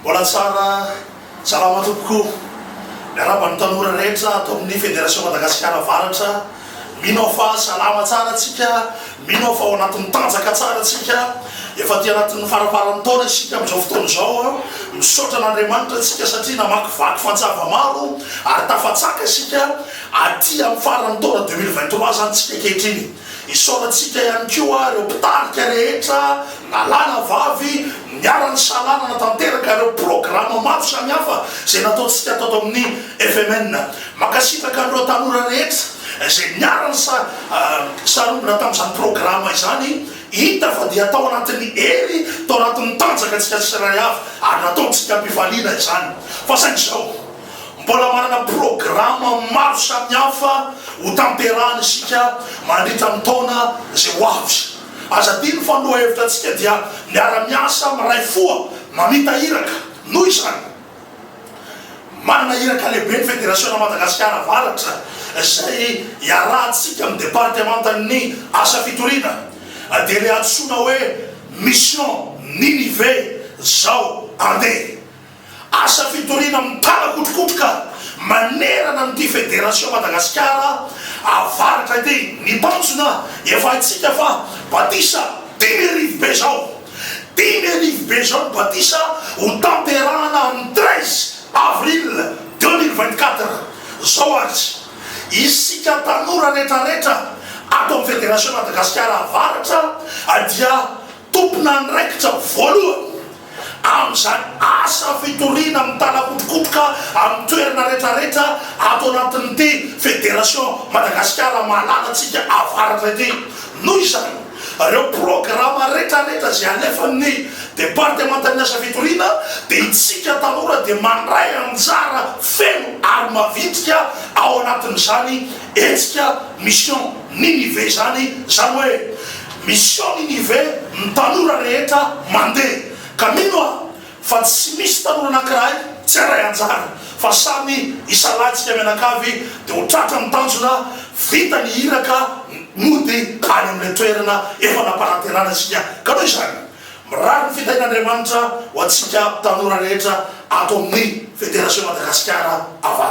Mbola tsara salama tompoko. Miarahaba ny tanora rehetra ato amin'ny Federation Madagasikara Avaratra. Mino aho fa salama tsara tsika, mino aho fa ao anatin'ny tanjaka tsara tsika. Efa aty anatin'ny farafaran'ny taona isika amin'izao fotoana izao. Misaotra an'Andriamanitra tsika satria namakivaky fantsava maro ary tafatsaka isika aty amin'ny faran'ny taona 2023 izany tsika ankehitriny. Isaorantsika ihany koa ireo mpitarika rehetra na lahy na vavy niara-nisalahy nanatanteraka ireo programa maro samihafa izay nataontsika tato amin'ny FMN. Mankasitraka an'ireo tanora rehetra izay niara-nisarombina tamin'izany programa izany. Hita fa dia tao anatin'ny hery, tao anatin'ny tanjaka antsika tsirairay avy ary nataontsika am-pifaliana izany. Fa saingy izao. Mbola manana programa maro samihafa ho tanterahana isika mandritra ny taona izay ho avy. Aza adino fa ny lohahevitra antsika dia miara-miasa miray foa mamita iraka. Noho izany, manana iraka lehibe ny Federasiona Madagasikara Avaratra izay iarahantsika amin'ny departemantan'ny asa fitoriana dia ilay antsoina hoe Mission Ninive zao andeha. Asa fitoriana mitalakotrokotroka manerana an'ity Federation Madagasikara Avaratra ity. Ny tanjona efa haintsika fa batisa 55 be zao. 55 be zao ny batisa ho tanterahana amin'ny 13 avril 2024 zao ary isika tanora retraretra ato amin'ny Federation Madagasikara Avaratra dia tompon'andraikitra voalohany amin'izany asa fitoriana mitalakotrokotroka amin'ny toerana retraretra ato anatin'ity Federation Madagasikara mahalala antsika avaratra ity. Noho izany, ireo programa retraretra izay alefan'ny Departemantan'ny asa fitoriana dia itsika tanora dia mandray anjara feno ary mavitrika ao anatin'izany hetsika Mission Ninive izany, izany hoe Mission Ninive ny tanora rehetra mandeha ka mino aho fa tsy misy tanora anakiray tsy handray anjara fa samy hisalahy tsika mianakavy dia ho tratra ny tanjona, vita ny iraka mody any amin'ilay toerana efa nampanantenana isika ka noho izany mirary ny fitahian'Andriamanitra ho antsika tanora rehetra ato amin'ny Federation Madagasikara Avaratra.